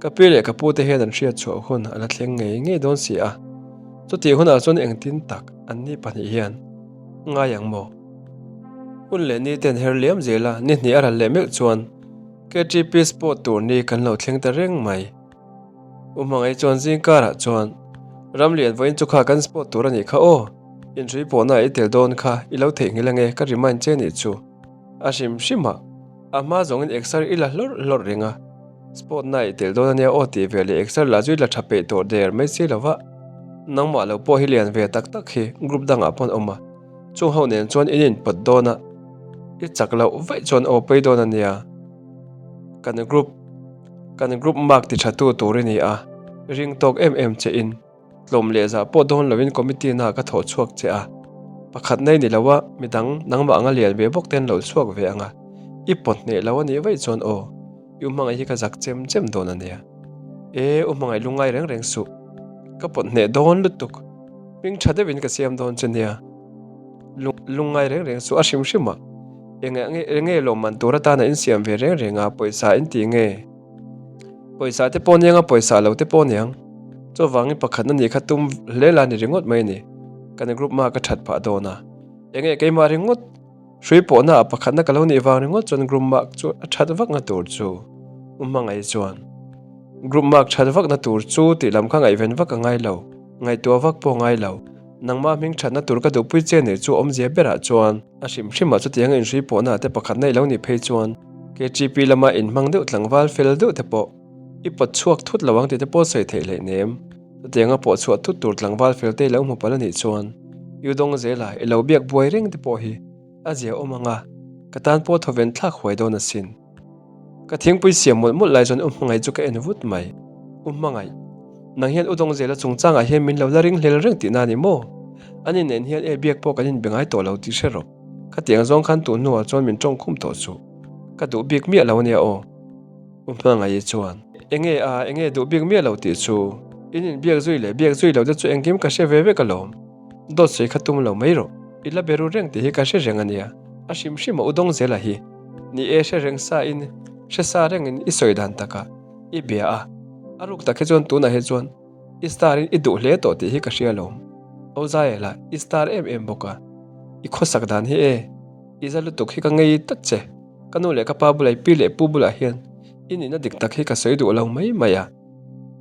ka pi leh ka pu te hian an hriat chhuah hun a la thleng ngei ngei dawn si a. Chutih hunah chuan engtin tak an ni pahnih hian ngai ang maw? Hun leh ni ten her liam zel a, ni hnih a ral leh meuh chuan KTP Sport tur ni kan lo thleng ta reng mai. U Hmangaih chuan zing karah chuan Ramlian vawiin chu kha kan sport tur a nih kha aw, inhrui pawhna ah i tel dawn kha i lo theihnghilh ange ka remind che nih chu. A hrim hrim a, a hma zawngin exer i la hlawrh hlawrh reng a, sport na i tel dawn ania aw tih ve leh exer lah chu i la tha peih tawh der mai si lo va, nangmah lo pawh hi lian ve tak tak hi group dangah pawn awm a, chung ho nen chuan in inpawt dawn a, i chak loh vaih chuan aw pei dawn ania, kan group kan group mark ti tha tu tur i ni a, ring tawk em em che in. Tlawm leh zah pawh dawn loin committee na ka thawh chhuak che a, pakhat nei ni lo a, midang nangmah anga lian ve bawk ten lo chhuak ve ang a, i pawt hneh lo a nih vaih chuan aw, i u hmangaih hi ka zak chem chem dawn a nia. E, u hmangaih lungngai reng reng suh, ka pawt hneh dawn lutuk. Hming tha deuhin ka siam dawn che nia. Lungngai reng reng suh a hrim hrim a, eng eng nge lawmman tur atana insiam ve reng reng a, pawisa in ti nge? Pawisa te pawh niang a, pawisa lo te pawh niang. Chuvangin pakhatna nih kha tum hle la ni ringawt mai a ni. Kan group mark a that phah dawn a, eng nge keimah ringawt hrui pawhna ah pakhatna ka lo nih vang ringawt chuan group mark chu a that vakna tur chu u hmangaih chuan group mark that vakna tur chu tih lam kha ngaihven vak a ngai lo, ngaihtuah vak pawh a ngai lo. Nangmah hming thatna tur ka duhpui che nih chu awmzia berah chuan a hrim hrimah chutianga inhrui pawhna te pakhat na i lo nih phei chuan KGP lama inhmang deuh tlangval fel deuh te pawh i pawt chhuak thut lo ang tih te pawh sawi theih hleih nem. Chutianga pawh chhuah thut tur tlangval fel te i lo hmu palh a nih chuan i udawng zela i lo biak buai reng te pawh hi a zia awm ang a, ka tan pawh thawven thlak huai dawn asin. Ka thingpui siam mawlh mawlh lai chuan U Hmangaih chu ka en vut mai. U Hmangaih, nang hian U Dawngzela chungchangah hian min lo la ring hlel reng tihna a ni maw? Ani nen hian e biak pawh kan inbe ngai tawh lo tih hre rawh. Khatiang zawng khan tun hnuah chuan min tawng khum tawh suh. Ka duh bik miah lo ania aw. U Hmangaih chuan, Enge a, enge duh bik miah lo tih chu? In inbiak zui leh biak zui lo te chu engkim ka hre ve vek alawm. Dawt sawi kha tum lo mai rawh. I la be ru reng tih hi ka hre reng ania. A hrim hrim a U Dawngzela hi. Ni e, hre reng sa in, hre sa reng in i sawi dan taka i bia a, a ruk tak hi chuan tunah hi chuan i star in i duh hle tawh tih hi ka hria lawm. Au Zaiela, i star em em bawk a, i khawsak dan hi e, i za lutuk hi ka ngei tlat che, ka nu leh ka pa bulah i pi leh pu bulah hian i nihna dik tak hi ka sawi duh lo mai mai a.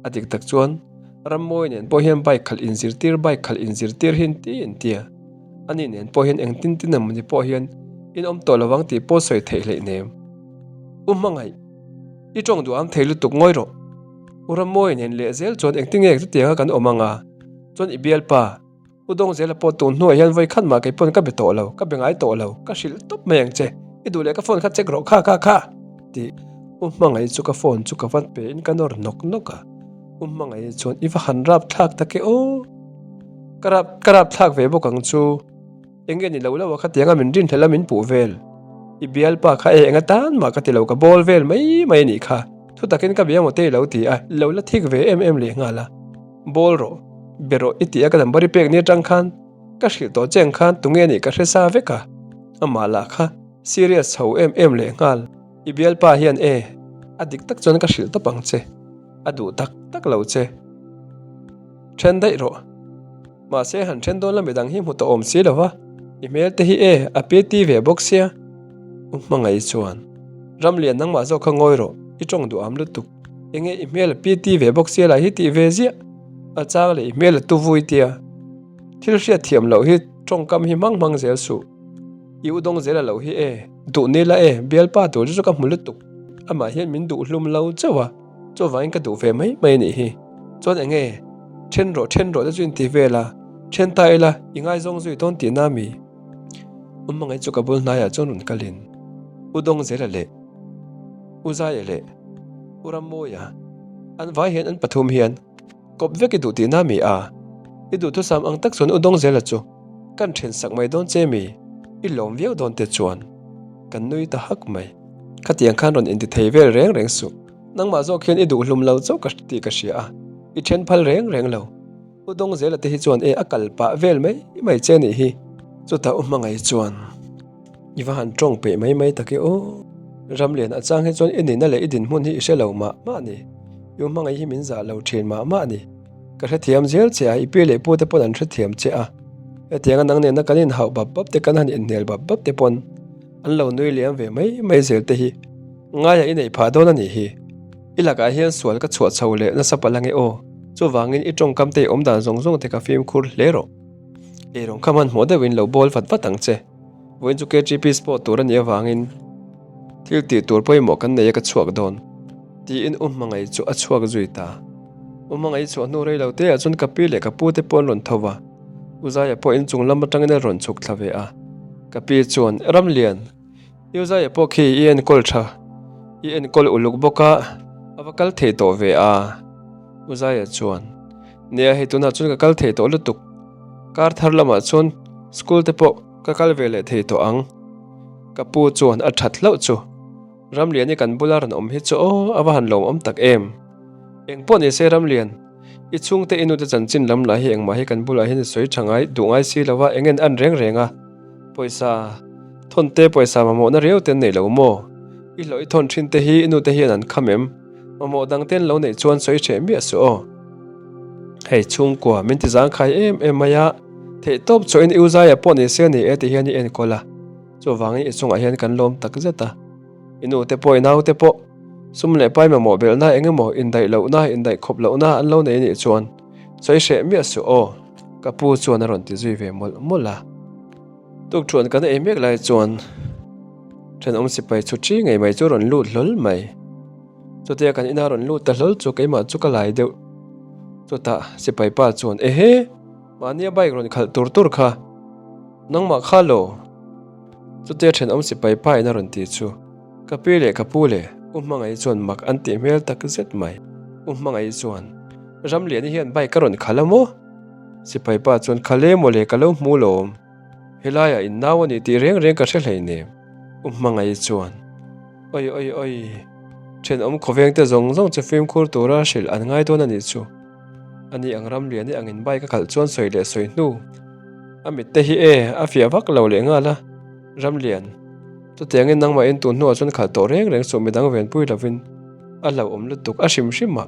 A dik tak chuan Rammawi nen pawh hian bike khalh inzirtir bike khalh inzirtir hi an ti an ti a. Ani nen pawh hian engtin tin emawni pawh hian in awm tawh lovang tih pawh sawi theih hleih nem. U Hmangaih, i tawng duh am thei lutuk ngawi rawh. U Rammawi nen leh zel chuan engtin nge chutianga kan awm anga? Chuan i bialpa, U Dawngzela pawh tun hnuah hian vawi khat mah kei pawn ka be tawh lo, ka be ngai tawh lo, ka hrilh tawp mai ang che. I duh leh ka phone kha check rawh kha kha kha! Tih U Hmangaih chu ka phone chu ka vat pe in ka nawr nawk nawk a. U Hmangaih chuan i va han rap thlak tak e aw! Ka rap ka rap thlak ve bawk ang chu. Enge ni lo lo a khatianga min rinhlelh a min puh vel. I bialpa kha e enga tan mah ka ti lo ka bawl vel mai mai a nih kha. Thu takin ka bia maw te i lo ti a, i lo la thik ve em em leh nghal a. Bawl rawh, be rawh i ti a ka number i pek ni atang khan ka hrilh tawh che ang khan tunge nih ka hre sa vek a. Amah lah kha serious chho em em leh nghal. I bialpa hian e a dik tak chuan ka hrilh tawp ang che. A duh tak tak lo che. Then daih rawh. Mahse han then dawn la midang hi hmu tawh awm si lo va, i hmel te hi e a piti ve bawk sia. U Hmangaih chuan, Ramlian nangmah zawk kha ngawi rawh, i tawng duh am lutuk. Enge i hmel a piti ve bawk sia lah hi tih ve ziah. A chang leh i hmel a tu vui tia. Thil hriat thiam loh hi tawngkam hi hmang hmang zel suh. I u dawng zel a loh hi e, duh ni la e, bialpa tur chu chu ka hmu lutuk. Amah hian min duh hlum lo chauh a. Chuvangin ka duh ve mai mai a nih hi. Chuan eng nge? Then rawh, then rawh te chu inti vel a, then ta ila, i ngaizawng zui dawn tihna mi? U Hmangaih chu ka bul hnaiah chuan rawn kalin, U Dawngzela leh U Zaia leh U Rammawia an vai hian an pathum hian kawp vek i duh tihna mi a? I duhthusam ang tak chuan U Dawngzela chu kan then sak mai dawn che mi? I lawm viau dawn te chuan kan nui ta hak mai. Khatiang khan rawn inti thei vel reng reng suh. Nangmah zawk hian i duh hlum lo chauh ka tih ka hria a, i then phal reng reng lo. U Dawngzela te hi chuan e a kal pah vel mai mai che nih hi. Chutah U Hmangaih chuan i va han tawng peih mai mai tak e aw. Ramlian a chang hi chuan i nihna leh i dinhmun hi i hre lo mah mah a ni. I U Hmangaih hi min zah lo thin mah mah a ni. Ka hrethiam zel che a, i pi leh pu te pawn an hrethiam che a. Hetianga nang nena kan inhauh bap bap te kan han inhnial bap bap te pawn an lo nui liam ve mai mai zel te hi. Ngaia i neih phah dawn a nih hi. I lakah hian sual ka chhuah chho leh nasa palh ange aw. Chuvangin i tawngkam te i awm dan zawng zawng te ka fimkhur hle rawh. Eirawng kha hmanhmawh deuhin lo bawl vat vat ang che. Vawiin chu KTP sport tur a nih avangin thil tih tur pawimawh kan nei a ka chhuak dawn. Tiin U Hmangaih chu a chhuak zui ta. U Hmangaih chhuah hnu rei lo te ah chuan ka pi leh ka pu te pawh an rawn tho va. U Zaia pawh inchung lam atangin a rawn chhuk thla ve a. Ka pi chuan, Ramlian! U Zaia pawh khi i enkawl tha, i enkawl uluk bawk a, a va kal thei tawh ve a. U Zaia chuan, Nia hei tunah chuan ka kal thei tawh lutuk, kar thar lamah chuan school te pawh ka kal ve leh thei tawh ang. Ka pu chuan a that hlauh chu, Ramliani kan bula rawn awm hi chu aw a va han lawmawm tak em. Engpawh ni se Ramlian. I chhungte i nute chanchin lam lah hi engmah hi kan bulah hian i sawi tha ngai duh ngai si lo a, eng en an reng reng a, pawisa thawn te pawisa mamawhna riau te an nei lo maw? I hlawh i thawn thin te hi i nute hian an kham em? Mamawh dang te an lo neih chuan sawi hreh miah suh aw. Hei chhungkua min ti zangkhai em em mai a, theihtawp chhuahin i uzaia pawh ni se ni e ti hian i enkawl a, chuvangin i chungah hian kan lawm tak zet a. I nu te pawh i nau te pawh sum leh pai mamawh belhna eng emaw indaih lohna indaih khawp lohna an lo nei anih chuan sawi hreh miah suh aw ka pu chuan a rawn ti zui ve mawlh mawlh a. Tukthuan kan ei mek lai chuan thenawm sipai chu thi ngei mai chu a rawn lut hlawl mai. Chutia kan ina rawn lut ta hlawl chu keimah chu ka lai deuh. Chutah sipai pa chuan ehe mahnia bike rawn khalh tur tur kha nangmah kha lo. Chutia thenawm sipai pa in a rawn ti chu ka pi leh ka pu leh U Hmangaih chuan mak an tih hmel tak zet mai. U Hmangaih chuan Ramliani hian bike a rawn khalh a maw? Sipai pa chuan khalh e mawle ka lo hmu lawm. Helaiah in nau a nih tih reng reng ka hre hleinem. U Hmangaih chuan Oi oi oi thenawm khawveng te zawng zawng chu fimkhur tura hrilh an ngai dawn a nih chu. Ani ang Ramliani angin bike a khalh chuan sawi leh sawi hnu. A mit te hi e, a fiah vak lo leh nghal a, Ramlian, chutiangin nangmahin tun hnuah chuan khalh tawh reng reng suh midang venpui lovin a hlauhawm lutuk a hrim hrim a,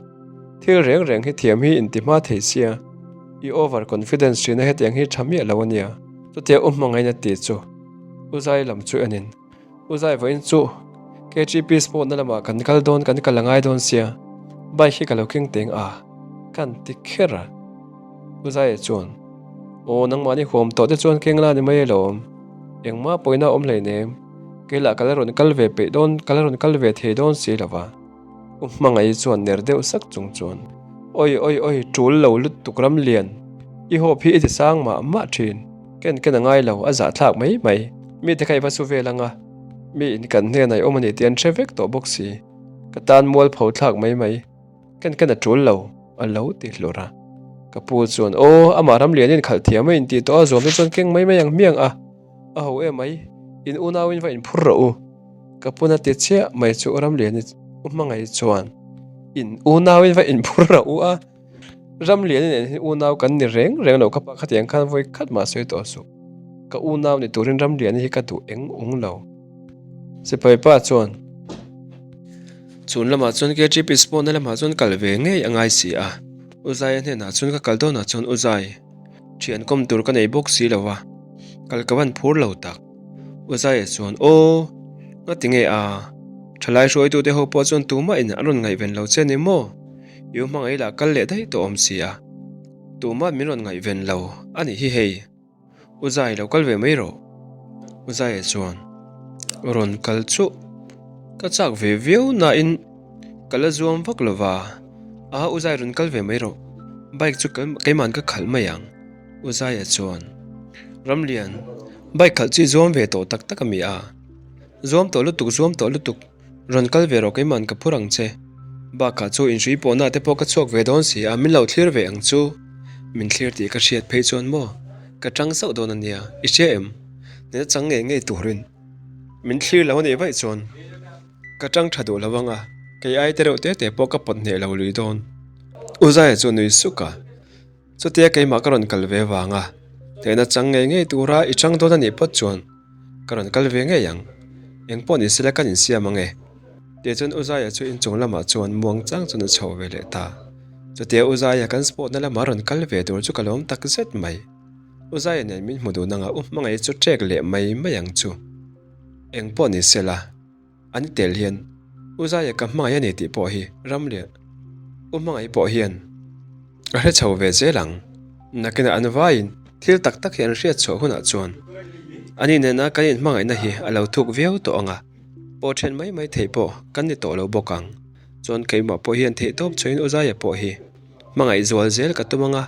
thil reng reng hi thiam hi inti hma thei sia, i over confidence ṭhina hetiang hi ṭha miah lo a nia. Chutia u hmangaihna ti chu u zai lam chu enin U zai vawiin chu KGP sport na lamah kan kal dawn kan kal a ngai dawn sia, bike hi ka lo keng teng a, kan ti kher a. U Zaia chuan, Aw nangmahni huam tawh te chuan keng la ni mai alawm, engmah pawina a awm hleinem, kei lah ka la rawn kal ve peih dawn, ka la rawn kal ve thei dawn si lo va. U Hmangaih chuan ner deuh sak chung chuan, Oi oi oi, tul lo lutuk ram lian, i hope hi i ti sang mah mah thin, ken ken a ngai lo, a zahthlak mai mai, mite kha i va su vel anga, mi in kan hnenah i awm a ni tih an hre vek tawh bawk si, ka tan mualpho thlak mai mai. Ken ken a tul lo, a lo ti hlur a. Ka pu chuan, Aw, amah ram lianin khalh thiam a intih tawh a, zuam te chuan keng mai mai ang hmiang a, a ho em mai, in unauin va inphur rawh u. Ka pun a ti chiah mai chu ram liani u hmangaih chuan, In unauin va inphur rawh u a, ram liani nen hian unau kan ni reng reng lo, ka pa khatiang khan vawi khat mah sawi tawh suh. Ka unau ni turin ram liani hi ka duh eng ung lo. Sipai pa chuan, Chhun lamah chuan KTP Sport na lamah chuan kal ve ngei a ngai si a, U Zaia hnenah chuan ka kal dawnah chuan U Zai, thian kawm tur ka nei bawk si lo a, kal ka van phur lo tak. U Zaia chuan, Aw, ngati nge a, thalai hruaitute ho pawh chuan tumah in an rawn ngaihven lo che ni maw? I u hmangaih lah kal leh daih tawh awm si a, tumah min rawn ngaihven lo a nih hi hei. U Zai lo kal ve mai rawh. U Zaia chuan rawn kal chu ka chak ve viau nain ka la zuam vak lo va, a U Zai rawn kal ve mai rawh, bike chu keiman ka khalh mai ang. U Zaia chuan Ramlian, bike khalh chu i zuam ve tawh tak tak a mi a? Zuam tawh lutuk, zuam tawh lutuk. Rawn kal ve rawh keiman ka phur ang che. Bakah chu inhrui pawhna te pawh ka chhuak ve dawn si a, min lo thlir ve ang chu. Min thlir tih ka hriat phei chuan maw ka tang sauh dawn a nia, i hria em? Nena chang ngei ngei turin min thlir lo a nih vaih chuan ka tang tha duh lo ang a, kei ai te reuh te te pawh ka pawt hneh lo lui dawn. U Zaia chu a nui suk a. Chutia keimah ka rawn kal ve vanga hnehna chang ngei ngei tura i chang dawn a nih phawt chuan ka rawn kal ve ngei ang. Eng pawh ni sela kan insiam ang e. Tih chuan U Zaia chu inchung lamah chuan muang chang chuan a chho ve leh ta. Chutia U Zaia kan sport na lama rawn kal ve tur chu ka lawm tak zet mai. U Zaia nen min hmu dun anga U Hmangaih chu ṭek leh mai mai ang chu. Eng pawh ni sela. An tel hian U Zaia ka hmangaih a ni tih pawh hi ram leh U hmangaih pawh hian a hre chho ve zel ang. Nakinah an vaiin thil tak tak hi an hriat chhuah hunah chuan ani nena kan inhmangaihna hi a lo thuk viau tawh ang a, pawh then mai mai theih pawh kan ni tawh lo bawk ang. Chuan keimah pawh hian theihtawp chhuahin U Zaia pawh hi hmangaih zual zel ka tum ang a,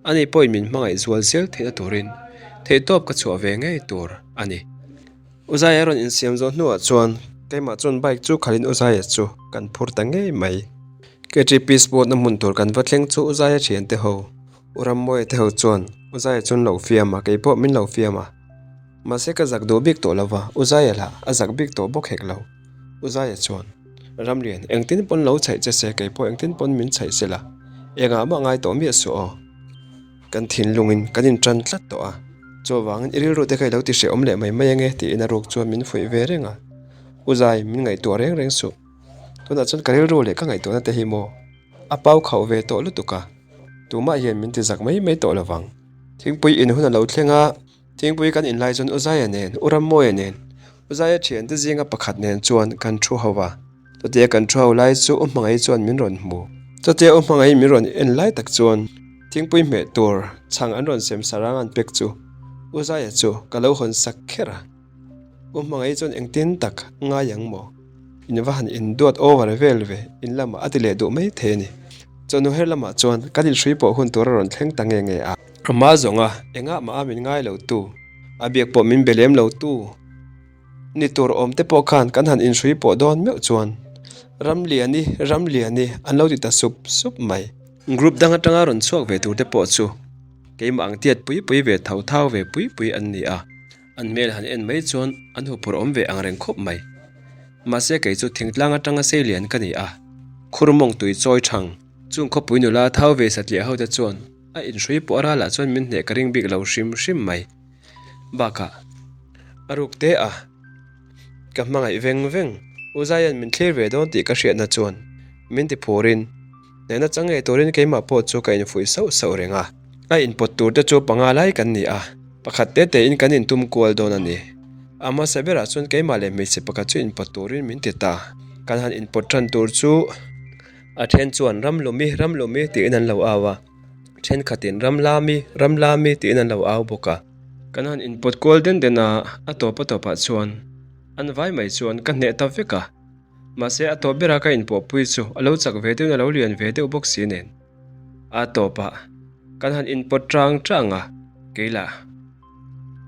ani pawhin min hmangaih zual zel theihna turin theihtawp ka chhuah ve ngei tur a ni. U Zaia rawn insiam zawh hnuah chuan keimah chuan bike chu khalhin U Zaia chu kan phur ta ngei mai. KTP sport na hmun tur kan va thleng chu U Zaia thiante ho, U Rammawia te ho chuan U Zaia chu an lo fiam a, keipawh min lo fiam a. Mahse ka zak duh bik tawh lo va, U Zaia lah a zak bik tawh bawk hek lo. U Zaia chuan, Ramlian, engtin pawn lo chhaih che se keipawh engtin pawn min chhaih se la. Engah mah ngai tawh miah suh aw. Kan thinlungin kan inṭan tlat tawh a, chuvangin i rilru te kha i lo ti hrehawm leh mai mai ange tiin a ruk chuan min fuih ve reng a. U Zai, min ngaihtuah reng reng suh. Tunah chuan ka rilru leh ka ngaihtuahna te hi maw a pau khauh ve tawh lutuk a, tumah hian min ti zak mai mai tawh lovang. Thingpui in hun a lo thleng a. Thingpui kan inlai chuan U Zaia nen, U Rammawia nen, U Zaia thiante zinga pakhat nen chuan kan thu ho a. Chutia kan thu ho lai chu U Hmangaih chuan min rawn hmu. Chutia U Hmangaih min rawn en lai tak chuan thingpui hmeh tur chhang an rawn sem sarang an pek chu U Zaia chu ka lo hawn sak kher a. U Hmangaih chuan engtin tak ngai ang maw? In va han induat over vel ve, in lamah a ti leh duh mai thei a ni. Chawhnu her lamah chuan kan inhrui pawh hun tur a rawn thleng ta nge nge a. Amah zawnga engah mah a min ngai lo tu, a biak pawh min be lem lo tu ni tur awm te pawh khan kan han inhrui pawh dawn meuh chuan Ramliani, Ramliani an lo ti ta sup sup mai. Group dang atanga rawn chhuak ve tur te pawh chu keimah ang tiat pui pui ve tho thau ve pui pui an ni a. An hmel han en mai chuan an huphurh awm ve ang reng khawp mai. Mahse kei chu thingtlang atanga sei lian ka ni a, khurmawng tui chawi thang. Chung khawpui nula thau ve satliah ho te chuan a inhrui pawh a ralah chuan min hneh ka ring bik lo hrim hrim mai. Bakah a ruk te a, ka hmangaih veng veng. U Zaia'n min thlir ve dawn tih ka hriatna chuan min ti phurin hnehna chang ngei turin keimah pawh chu ka infuih sauh sauh reng a. A inpawt tur te chu panga lai kan ni a, pakhat te tein kan intum kual dawn a ni. A hmasa berah chuan keimah leh hmeichhe pakhat chu inpawt turin min ti ta. Kan han inpawt tan tur chu a then chuan ram lumi, ram lumi tiin an lo au a, thenkhatin ram lami, ram lami tiin an lo au bawk a. Kan han inpawt kual den den a, a tawp a tawpah chuan an vai mai chuan ka hneh ta vek a. Mahse a tawp bera ka inpawhpui chu a lo chak ve deuhin a lo lian ve deuh bawk si nen. A tawpah kan han inpawt tang tang a, keilah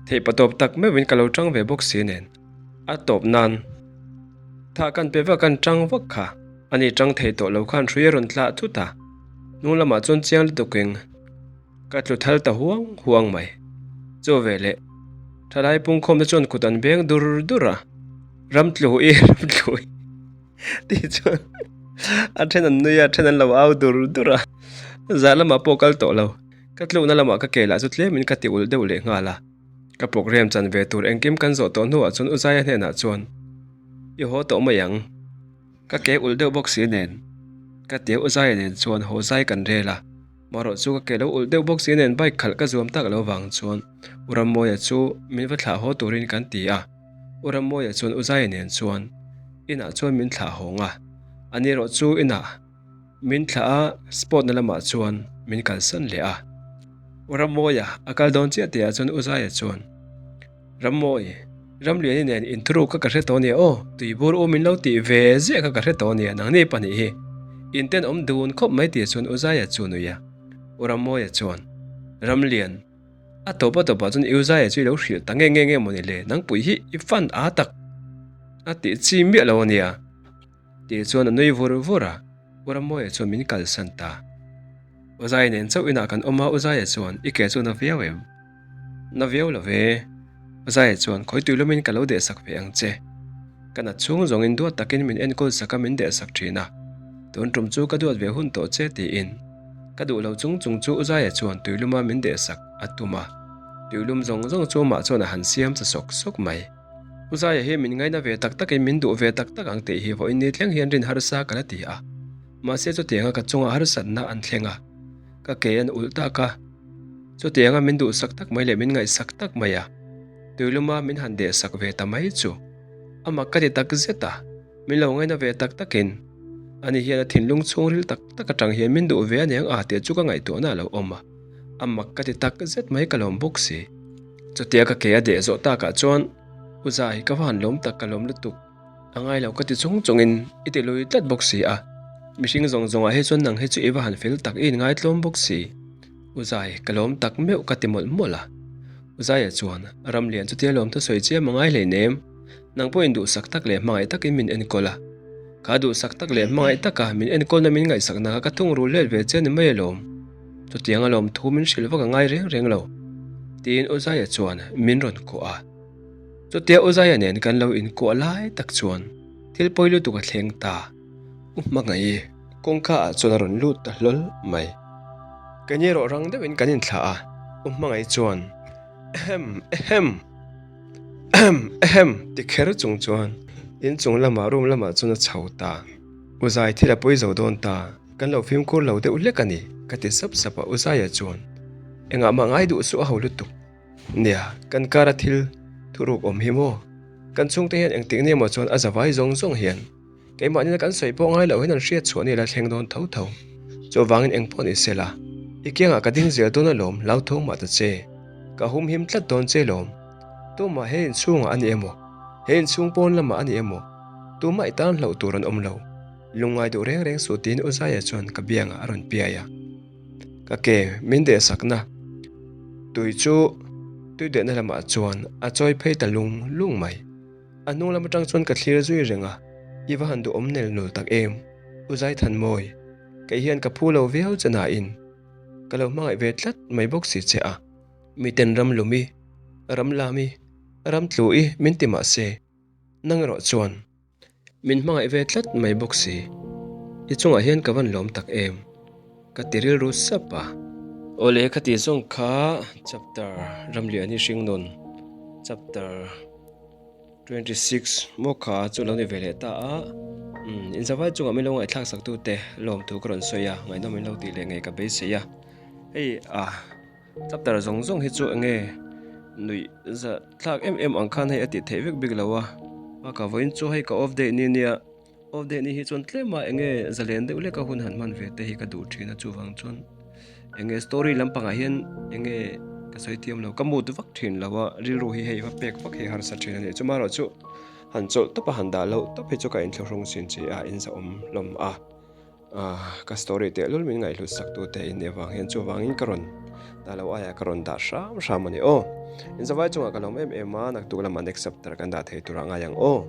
theih patawp tak meuhin ka lo tang ve bawk si nen a tawp nan thah kan pe vak an tang vak kha ani tang thei tawh lo khan hrui a rawn tlah thut a, hnung lamah chuan chiang lutukin ka tlu thal ta huang huang mai. Chu veleh thalai pungkhawm te chuan kut an beng dur dur a, ram tlu i ram tlu i. Tih chuan a then an nui a, a then an lo au dur dur a, zah lamah pawh kal tawh lo. Ka tlukna lamah ka ke lah chu tlemin ka ti ulh deuh leh nghal a. Ka program chan ve tur engkim kan zawh tawh hnuah chuan U Zaia hnenah chuan I haw tawh mai ang. Ka ke ulh deuh bawk si nen ka tia U Zaia nen chuan haw zai kan rel a. Marawh chu ka ke lo ulh deuh bawk si nen bike khalh ka zuam tak lo vang chuan U Rammawia chu min va thlah haw turin kan ti a. U Rammawia chuan U Zaia nen chuan inah chuan min thlah hawng a, ani erawh chu inah min thlah a, sport na lamah chuan min kalsan leh a. U Rammawia a kal dawn chiah tihah chuan U Zaia chuan, Rammawi, Ramliani nen inthuruk kha ka hre tawh ania aw, tuibur u min lo tih ve ziah kha ka hre tawh ania, nangni pahnih hi intenawm dun khawp mai tih chuan U Zaia chu nui a. U Rammawia chuan, Ramlian, A tawp a tawpah chuan Uzaiah chu i lo hrilh ta nge nge nge mawni le, nangpui hi i fan a tak a tih chi miah lo ania tih chuan a nui vur vur a, U Ramawia chuan min kalsan ta. Uzaiah nen chauh inah kan awm a, Uzaiah chuan i ke chu na viau em? Na viau lo ve. Uzaiah chuan khawi tui lumin ka lo dehsak ve ang che. Ka nat chhung zawngin duat takin min enkawl sak a min dehsak thin a, tun tum chu ka duat ve hun tawh che tiin Ka duh lo chung chung chu Uzaia chuan tuiluma min dehsak a tum a, tuilum zawng zawng chu amah chuan a han siam cha sawk sawk mai. Uzaia hi min ngaina ve tak takin min duh ve tak tak ang tih hi vawiin ni thleng hian rin harsa ka la ti a, mahse chutianga ka chunga harsatna an thleng a, ka ke an ulh tak a, chutianga min duhsak tak mai leh min ngaihsak tak mai a, tuiluma min han dehsak ve ta mai chu amah ka ti tak zet a. Min lo ngaina ve tak takin ani hian a thinlung chhungril tak tak atang hian min duh ve aniang a tih chu ka ngaihtuahna a lo awm a, a mak ka ti tak zet mai ka lawm bawk si. Chutia ka ke a deh zawh takah chuan U Zai ka va han lawm tak ka lawm lutuk a ngai lo ka ti chung chungin i ti lui tlat bawk si a, mihring zawng zawngah hi chuan nang hi chu i va han fel tak i inngaithlawm bawk si. U Zai ka lawm tak meuh ka ti mawlh mawlh a, U Zaia chuan Ramlian chutia lawm thusawi chiam a ngai hleinem. Nang pawhin duhsak tak leh hmangaih takin min enkawl a. Kha duhsak tak leh hmangaih taka min enkawlna min ngaihsakna kha ka thungrul let ve che ni mai alawm. Chutiang alawm thu min hrilh vak a ngai reng reng lo, tiin Uzaia chuan min rawn kuah a. Chutia Uzaia nen kan lo inkuah lai tak chuan thil pawi lutuk a thleng ta. U hmangaih i. Kawngka ah chuan a rawn lut ta hlawl mai. Keini erawh rang deuhin kan inthlah a, U Hmangaih chuan, Ehem! Ehem! Ehem! Ehem! ti kher chung chuan inchung lamah room lamah chuan a chho ta. U Zai thil a pawi zo dawn ta, kan lo fimkhur lo deuh hlek a ni, ka ti sap sap a, U Zaia chuan, Engah mah ngai duh suh a ho lutuk. Nia, kan kara thil thuruk awm hi maw? Kan chhungte hian engtik ni emaw chuan a zavai zawng zawng hian keimahni kan sawi pawh ngai loh hian an hriat chhuah ni la thleng dawn tho tho. Chuvangin eng pawh ni se la, i kiangah ka ding zel dawn alawm, hlauthawng mah ta che. Ka humhim tlat dawn che lawm. Tumah he inchhungah a ni emaw, he inchhung pawn lamah a ni emaw, tumah i tan hlauh tur an awm lo. Lungngai duh reng reng suh tiin U Zaia chuan ka biangah a rawn piai a. Ka ke min dehsakna tui chu tui dehna lamah chuan a chawi phei ta lung lung mai. A hnung lam atang chuan ka thlir zui reng a, i va han duhawm nel nul tak em, U Zaithanmawi, kei hian ka phu lo viau che nain ka lo hmangaih ve tlat mai bawk si che a. Miten ram lumi, ram lami, ram tlu-i min ti mah se, nang erawh chuan Min hmangaih ve tlat mai bawk si. I chungah hian ka van lawm tak em? Ka ti rilru sap a. Awle ka ti zawng kha chapter Ramliani Hringnun chapter 26 maw kha chu lo ni ve leh ta a. Umm inzavai chungah min lo ngaihthlak sak tute lawmthu ka rawn sawi a, ngaihnawm in lo tih leh ngei ka beisei a. Hei ah. Chapter zawng zawng hi chu enge nuih za thlak em em ang khan hei a tih theih vek bik lo a, bak ah vawiin chu hei ka off day ni nia, off day ni hi chuan tlem a enge zalen deuh leka hun han hman ve te hi ka duh thin a chuvang chuan enge story lampangah hian enge ka sawi thiam lo ka mood vak thin lo a rilru hi hei va pek vak hi harsa thin a ni chumarawh chu han chawlh tawp a han dah loh tawp hi chu ka inthlahrung chin chi a inzahawm hlawm a. Ka story tehlul min ngaihhlut sak tu te in nih avang hian chuvangin ka rawn dah lo aiah ka rawn dah hram hram a ni aw. In zavai chungah ka lawm em em a, naktuk lamah next chapter kan dah thei turah ngai ang aw.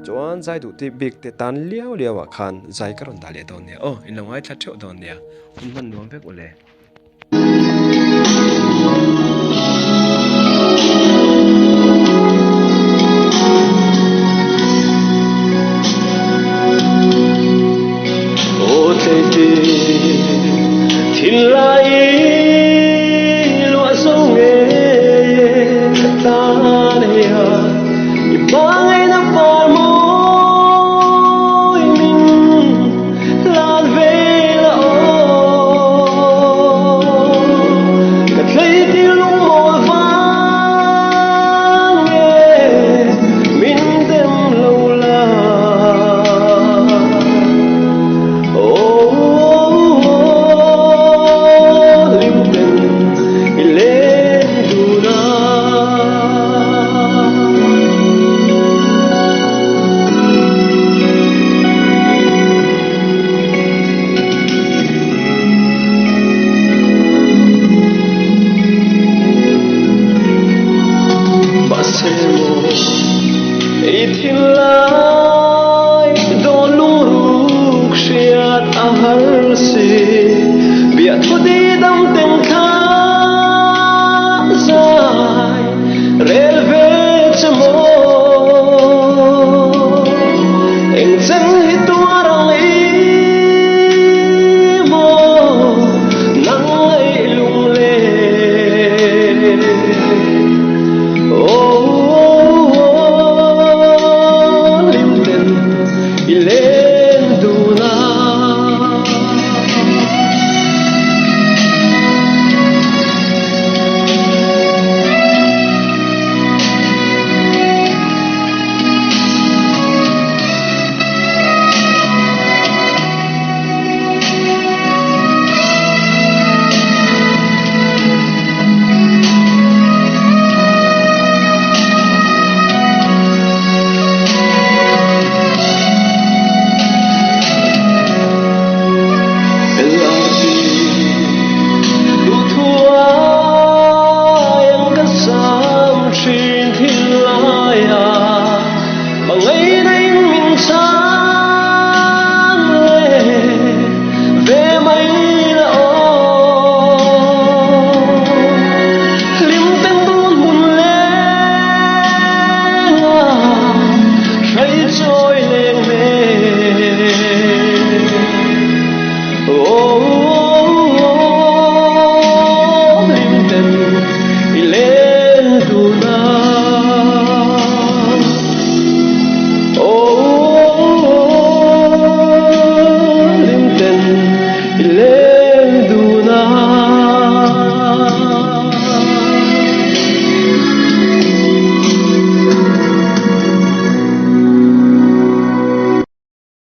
Chuan zai duh tih bik te tan liau liau ah khan zai ka rawn dah leh dawn nia aw, in lo ngaithla theuh dawn nia, hun hman nuam vek ule.